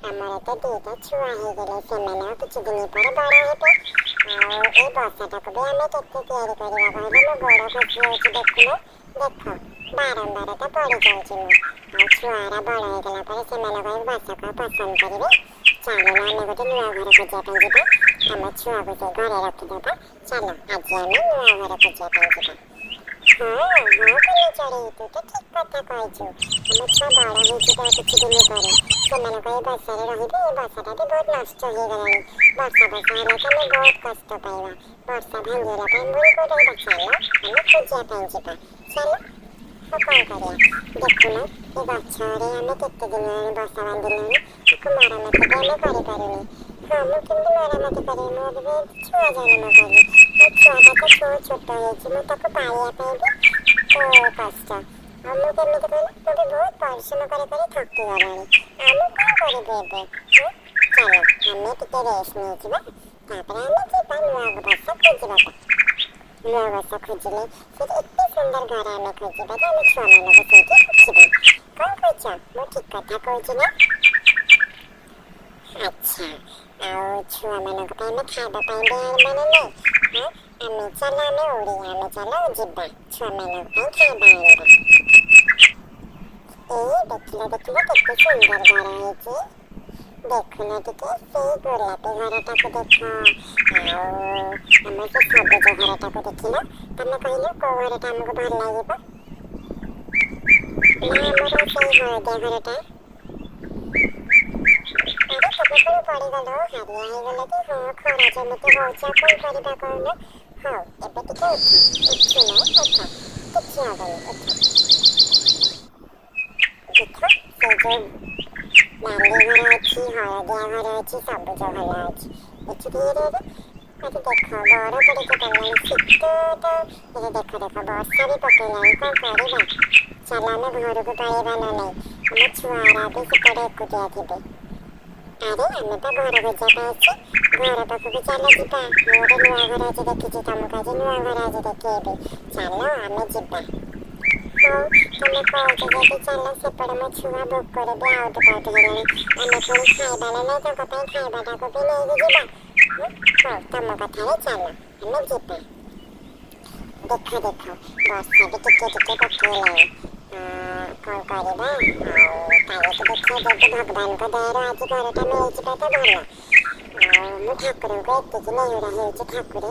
ଆମର ତ ଦିଟା ଛୁଆ ହେଇଗଲେ, ସେମାନେ ଆଉ କିଛି ଦିନ ପରେ ବଡ଼ ହେବେ। ଆଉ ଏଇ ବସାଟାକୁ ବି ଆମେ କେତେ ତିଆରି କରିବା କହିଲେ? ମୋ ଗୋଡ଼ ଖସି ଯାଉଛି, ଦେଖୁନ, ଦେଖ, ବାରମ୍ବାର ତ ପଡ଼ିଯାଉଛି ମୁଁ। ଆଉ ଛୁଆରା ବଡ଼ ହେଇଗଲା ପରେ ସେମାନଙ୍କ ଏଇ ବସାକୁ ଆଉ ପସନ୍ଦ କରିବେ? ଚାଲୁନ, ଆମେ ଗୋଟେ ନୂଆ ଘର ଖୋଜିବା ପାଇଁ ଯିବା। ଆମ ଛୁଆକୁ ସେ ଘରେ ରଖିଦେବା। ଚାଲ, ଆଜି ଆମେ ନୂଆ ଘର ଖୋଜିବା ପାଇଁ ଯିବା। ହଁ ହଁ କୁନି ଚଢ଼େଇ, ତୁ ତ ଠିକ କଥା କହିଛୁ। ଆମ ଛୁଆ ବଡ଼ ହେଇଯିବେ ଆଉ କିଛି ଦିନ ପରେ, ସେମାନଙ୍କ ଏଇ ବସାରେ ରହିବେ? ଏ ବସାଟା ବି ବହୁତ ନଷ୍ଟ ହେଇଗଲାଣି। ବର୍ଷା ବର୍ଷା ହେଲେ ତ ଆମେ ବହୁତ କଷ୍ଟ ପାଇବା। ବର୍ଷା ଭାଙ୍ଗିଗଲା ପରେ ପୁଣି କୋଉଠି ରହିବା? ଚାଲ, ଆମେ ଖୋଜିବା ପାଇଁ ଯିବା, ଚାଲ। ଆଉ କ'ଣ କରିବା? ଦେଖୁନ, ଏ ଗଛରେ ଆମେ କେତେ ଦିନ ହେଲାଣି ବସା ବାନ୍ଧିଲେଣି, ତାକୁ ମରାମତି ବି ଆମେ କରିପାରୁନି। ହଁ, ମୁଁ କେମିତି ମରାମତି କରିବି? ମୁଁ ଏବେ ଛୁଆ ଜନ୍ମ କଲି, ମୋ ଛୁଆଟା ତ ଛୋଟ ହେଇଛି, ମୁଁ ତାକୁ ପାଳିବା ପାଇଁ ବି ତ କଷ୍ଟ। ଆଉ ମୁଁ କେମିତି କହିଲ? ମୁଁ ବି ବହୁତ ପରିଶ୍ରମ କରି କରି ଥକି ଗଲାଣି। ଆଉ ମୁଁ କ'ଣ କରିବି ଏବେ? ହଁ, ଚାଲ, ଆମେ ଟିକେ ରେଷ୍ଟ ନେଇଯିବା, ତାପରେ ଆମେ ଯିବା ନୂଆ ବସା ଖୋଜିବା ପାଇଁ। ନୂଆ ବସା ଖୋଜିଲେ ସେଠି ଏତେ ସୁନ୍ଦର ଘର ଆମେ ଖୋଜିବା ଯେ ଆମେ ଛୁଆମାନଙ୍କୁ ସେଇଠି ରଖିବା। କ'ଣ କହୁଛ? ମୁଁ ଠିକ କଥା କହୁଛି ନା? ଆଚ୍ଛା, ଆଉ ଛୁଆମାନଙ୍କ ପାଇଁ ଆମେ ଖାଇବା ପାଇଁ ବି ଆଣିବା ନା ନାଇଁ? ହଁ, ଆମେ ଚାଲ, ଆମେ ଓଡ଼ିଆ, ଆମେ ଚାଲ ଯିବା, ଛୁଆମାନଙ୍କ ପାଇଁ ଖାଇବା ଆଣିବା। ଏଇ ଦେଖିଲ, ଦେଖିଲ, କେତେ ସୁନ୍ଦର ଘର ହେଇଛି। ଦେଖୁନ ଟିକେ, ସେଇ ଗୋଲାପୀ ଘରଟାକୁ ଦେଖ, ଆଉ ଆମର ସେ ସବୁଜ ଘରଟାକୁ ଦେଖିଲ। ତମେ କହିଲ, କୋଉ ଘରଟା ଆମକୁ ଭଲ ଲାଗିବ? ନା ଆମର ସେଇ ହଳଦିଆ ଘରଟା? ଆରେ, ତମେ ପୁଣି ପଡ଼ିଗଲ, ହାରିଆ ହେଇଗଲ କି? ହଁ, ଖରା ଯେମିତି ହଉଛି, ଆଉ କ'ଣ କରିବା କହୁନ? ହଉ, ଏବେ ଟିକେ ଉଠ, ଉଠୁନ, ଉଠ, କିଛି ହବନି, ଉଠ। ଦେଖ, ସେ ଯୋଉ ନାଲି ଘର ଅଛି, ହଳଦିଆ ଘର ଅଛି, ସବୁଜ ଘର ଅଛି ଏଠି। ଧୀରେ ଆରେ ଦେଖ, ବରଫ ଟିକେ ପଡ଼ିଲାଣି, ଶୀତ ତ। ଏବେ ଦେଖ ଦେଖ, ବର୍ଷା ବି ପକେଇଲାଣି। କ'ଣ କରିବା? ଚାଲ, ଆମେ ଘରକୁ ପଳେଇବା ନା ନାଇଁ? ଆମ ଛୁଆରା ବି ସେପଟେ ଏକୁଟିଆ ଥିବେ। ଆରେ, ଆମେ ତ ଘର ଖୋଜିବା ପାଇଁ ଆସିଛେ, ଘର ପାଖକୁ ଚାଲ ଯିବା। ମୁଁ ଗୋଟେ ନୂଆ ଘର ଆଜି ଦେଖିଛି, ତମକୁ ଆଜି ନୂଆ ଘର ଆଜି ଦେଖେଇବି। ଚାଲ, ଆମେ ଯିବା। ହଉ, ତମେ କହୁଛ ଯଦି ଚାଲ। ସେପଟେ ମୋ ଛୁଆ ଭୋକରେ ବି ଆଉଟୁ ପାଉଟୁ ହେଲେଣି। ଆମେ ପୁଣି ଖାଇବା ନା ନାଇଁ? ତାଙ୍କ ପାଇଁ ଖାଇବାଟାକୁ ବି ନେଇକି ଯିବା। ହଉ, ତମ କଥାରେ ଚାଲ, ଆମେ ଯିବା। ଦେଖ ଦେଖ, ବର୍ଷା ବି ଟିକେ ଟିକେ ପକେଇଲାଣି। କ'ଣ କରିବା ଆଉ? କାଲିକି ଦେଖିବା, ଯଦି ଭଗବାନଙ୍କ ଦୟାରୁ ଆଜି ଘରଟା ମିଳିଯିବ ତ ଭଲ। ଆଉ ମୁଁ ଠାକୁରଙ୍କୁ ଏତିକି ନେହୁରା ହେଉଛି, ଠାକୁରେ